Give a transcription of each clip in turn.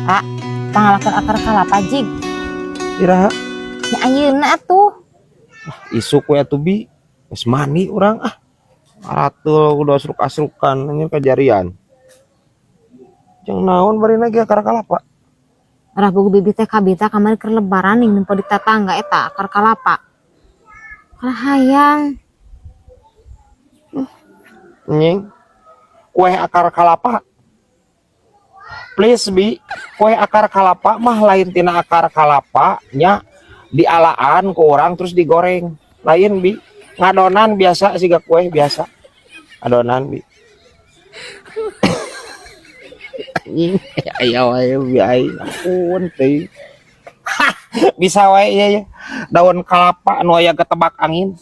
Kak, pangalakeun akar kalapa jig. Iraha? Nya ayeuna atuh. Isuk we atuh, Bi. Geus mandi urang ah. Aratul kudu asruk-asrukan anjir kajarian. Jang naon barina ge akar kalapa? Arah bogo bibi teh kabita kamari keur lebaran ning nempo di tatangga eta akar kalapa. Kalah hayang. Nying. Kue akar kalapa. Please, Bi, kue akar kalapa mah lain tina akar kalapa nya dialaan ku urang terus digoreng. Lain, Bi. Ngadonan biasa siga kue biasa. Adonan, Bi. Anjing, aya wae bi aing. Ampun teuing. Bisa wae ieu ya. Daun kalapa anu aya ketebak angin.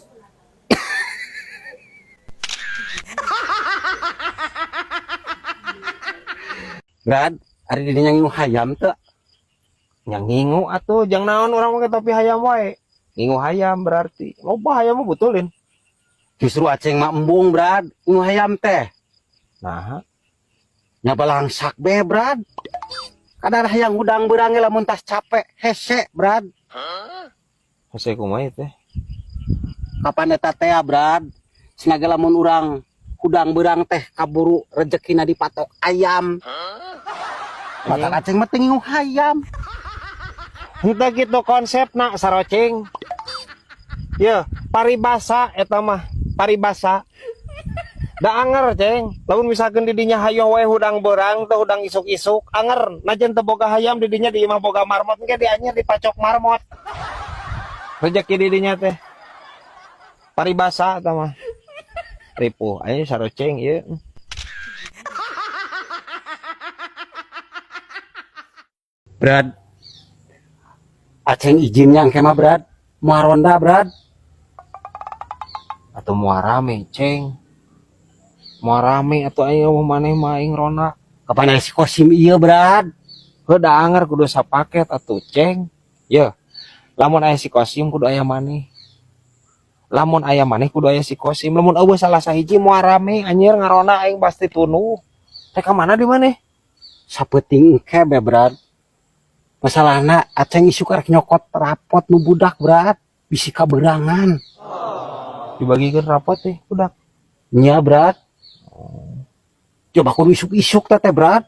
Brad, ari di dinya ngingu hayam teu? Nya ngingu atuh, jang naon urang make topi hayam wae. Ngingu hayam berarti. Loba hayam mah betulin. Justru aceng mah embung, Brad, ngingu hayam teh. Nah, Nya balangsak be, Brad. Kadar hayang hudang beurang ge lamun tas capek, hese, Brad. Hese kumaha teh? Kapan eta teh, Brad? Cenah ge lamun urang hudang beurang teh kaburu rezekina dipatok ayam. Matak aceng mah teu ngingu hayam. Henteu kitu konsepna, saroceng. Ye, paribasa eta mah, paribasa. Da anger, Ceng. Lamun misalkan di dinya hayoh wae hudang beurang teh hudang isuk-isuk, anger najan teu boga hayam di dinya di imah boga marmot engke dianyir dipacok marmot. Rezeki di dinya teh. Paribasa eta mah. Ripuh, aing saroceng ieu. Brad, aceng izinnya engke mah, Brad. Moal ronda, Brad. Atau moal rame, Ceng. Moal rame atuh aing eueuh maneh mah aing ronda. Kapan aya si Kosim ieu, Brad? Heuh da anger kudu sapaket atuh, Ceng. Ye, lamun aya si Kosim kudu aya maneh. Lamun aya maneh kudu aya si Kosim. Lamun eueuh salah sahiji moal rame anjir ngaronda aing pasti tunuh. Teh ka mana di maneh? Sapeuting engke be, Brad. Masalahna aceng isuk arek nyokot rapot nu budak, Brad. Bisi kaberangan. Dibagikeun rapot teh budak. Nya, Brad. Coba kudu isuk-isuk teh, Brad.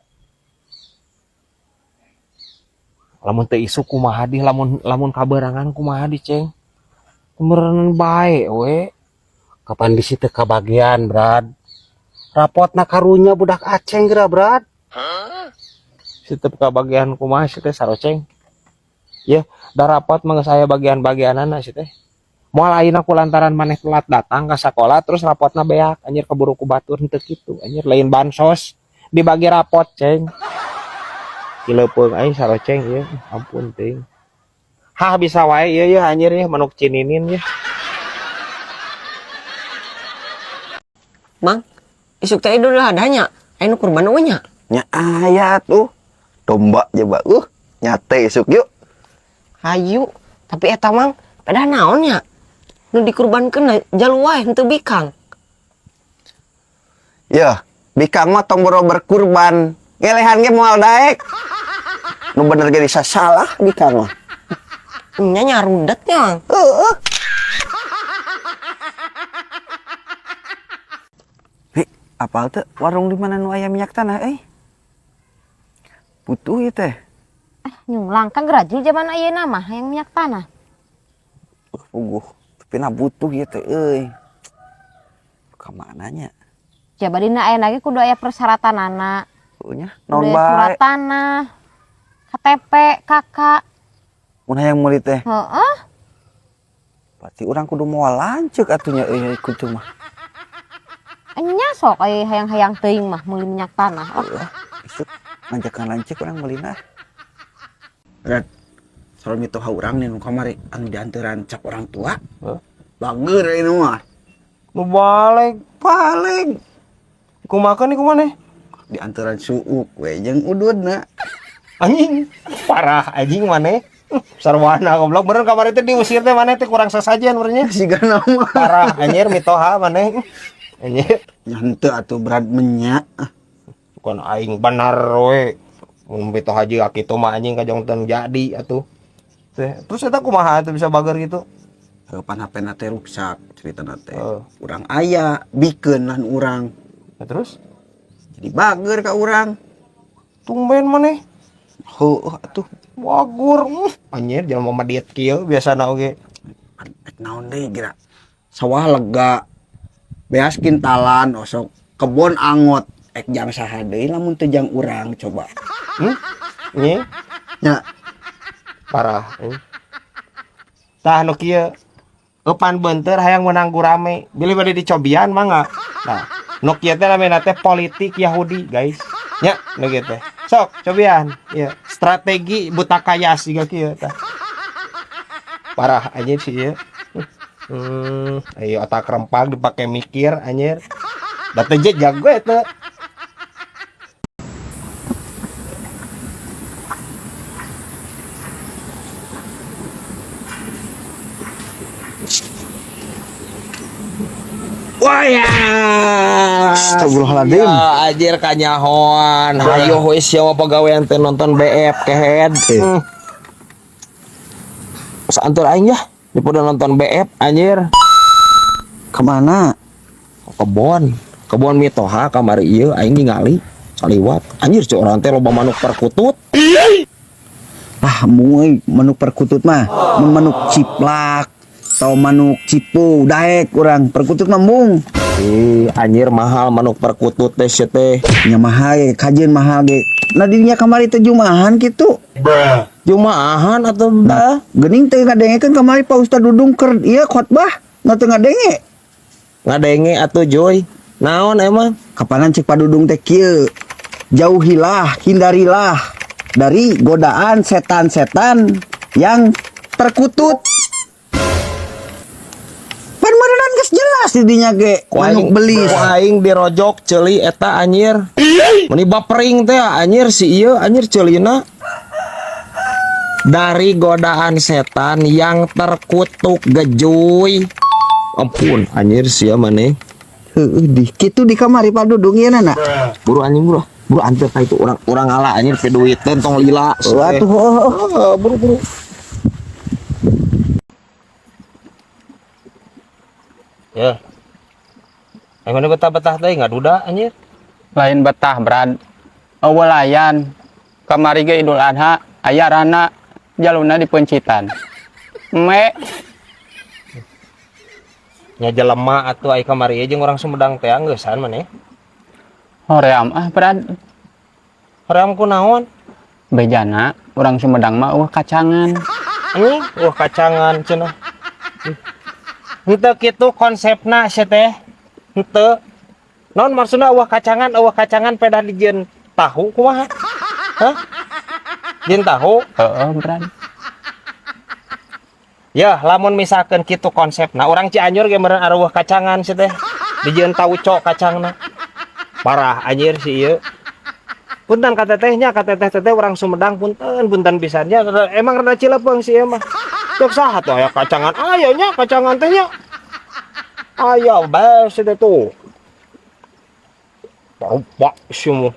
Lamun teu isuk kumaha di, lamun lamun kaberangan kumaha di, Ceng? Meureun bae we. Kapan bisi teu kabagian, Brad? Rapotna karunya budak aceng geura, Brad. Si teu kabagian kumaha si teh, saroceng? Ye, da rapot mah geus aya bagian-bagianana si teh. Moal ayeuna ku lantaran maneh telat datang ka sakola terus rapotna beak anjir keburu ku batur, henteu kitu anjir, lain bansos dibagi rapot, Ceng. Kileupeung aing saroceng ieu, ampun teuing. Hah, bisa wae ieu ye anjir ye manuk cininin ye. Mang, isuk teh Idul Adha nya, aya nu kurban eueuh nya? Nya aya tuh. Domba coba. Nyate isuk yuk. Hayu, tapi eta Mang, pedah naon nya? Nu dikurbankeun jalu wae henteu bikang. Ya, bikang mah tong boro berkurban. Ngelehan ge moal daek. Nu bener ge bisa salah bikang mah. Nya nyarudet nya, Mang. Heeh. Bi, apal teu warung di mana nu aya minyak tanah euy? Butuh ieu teh. Nyunglang kan gerajul zaman ayeuna mah hayang minyak tanah. Puguh, tapi na butuh ieu teh euy. Ka mana nya? Coba dina ayeuna ge kudu aya persyaratanana. Heueuh nya, Kudu naon aya bae? Surat tanah, KTP, KK. Mun hayang meuli teh. Heeh. Berarti urang kudu moal lanceuk atuh nya euy kitu mah. Enya sok aya hayang-hayang teuing mah meuli minyak tanah. Oh. Heeh, isuk ngajakan lanceuk urang meulina. Brad, soal mitoha urang nih nu kamari anu diantaran cap orang tua. Heuh? Bager ini mah. Nu baleg. Baleg. Kumaha nih kumaneh? Diantaran suuk we jeung ududna. Anjing, parah anjing maneh. Sarwana goblok bener kamari teh diusir teh maneh teh kurang sasajen benernya. Siga nama. Parah anjir mitoha maneh. Anjir. Nya henteu atuh, Brad, menya. Bukan aing benar we. Mun mitoha jeung kitu mah anjing kajong teu jadi atuh. Teh, terus eta kumaha atuh bisa bager gitu? Heuh, pan HP na teh ruksak ceritana teh. Heeh. Urang aya bikeun lah nu urang. Nah, terus Jadi bager ka urang. Tumben maneh. Heuh atuh. Bagur. Anjir jelema medit kieu biasana oge. Pan ek naon deui geura. Sawah lega. Beas kintalan osok kebon angot ek jang saha deui lamun teu jang urang coba. Nyi, Nya parah. Tah nu kieu. Eupan beunteur hayang meunang gurame. Bilih bade dicobian mangga. Nah, nu kieu teh namina teh politik Yahudi, guys. Nya, nu kieu teh. Sok, cobian. Ieu, strategi buta kayas jiga kieu tah. Parah anjir sih ieu. Ayo otak rempag dipake mikir anjir. Da teu jago eta. Wah ya. Astagfirullahaladzim. Ya anjir kanyahoan. Hayo we sia mah pagawean teh nonton BF kehead. Santur aing ya. Daripada nonton BF anjir. Kemana? Kebon. Kebon mitoha kamari ieu aing ningali saliwat. Anjir cek urang teh loba manuk perkutut. Ah, moy manuk perkutut mah, mun manuk ciplak atau manuk cipu daek urang perkutut mah mung. Ih, anjir mahal manuk perkutut teh sia teh. Nya mahal ge, kajeun mahal ge. Nah dirinya kamari teh jumahan kitu. Jumaahan atau Nah, geuning teh ngadengekeun kamari Pak Ustad Dudung keur ieu khotbah, na teu ngadenge. Ngadenge atuh Joy. Naon emang? Kapanan cek Pak Dudung teh kieu. Jauhilah, hindarilah dari godaan setan-setan yang perkutut. Pan meureunan geus jelas di dinya ge manuk belis. Ku aing dirojok ceuli eta anjir. Meni bapering teh anjir si ieu anjir ceulina. Dari godaan setan yang terkutuk gejuy. Ampun anjir sia maneh. Heueuh di kitu di kamari Pak Dudung ieu na. Buru anjing buru. Buru anteur ka itu urang urang ngalah anjir pe duiteun tong lila. Atuh heueuh. Heeh, buru buru. Ya. Aing mana betah-betah teh ngaduda anjir. Lain betah Brad, eueuh layan. Kamari ge Idul Adha aya rana jaluna dipencitan me. Nya jelema atuh ai kamari jeung urang Sumedang teh geusan maneh. Hoream ah Brad. Hoream ku naon? Bejana urang Sumedang mah eueuh kacangan. Anjing, wah kacangan cenah. Henteu kitu konsepna sia teh. Henteu. Naon maksudna eueuh kacangan pedah dijieun tahu kumaha? Hah? Jieun tahu? Heeh Brad. Ya, lamun misalkan kitu konsepna, urang Cianjur ge meureun areueuh kacangan sia teh. Dijieun tauco kacangna. Parah anjir si ieu. Punten ka tetehnya, ka teteh-teteh urang Sumedang punten, punten pisan nya. Emang rada cilepeung si ieu mah. Cek saha tuh aya kacangan? Aya nya kacangan teh nya. Aya bae si teh tuh. Bapak si mu.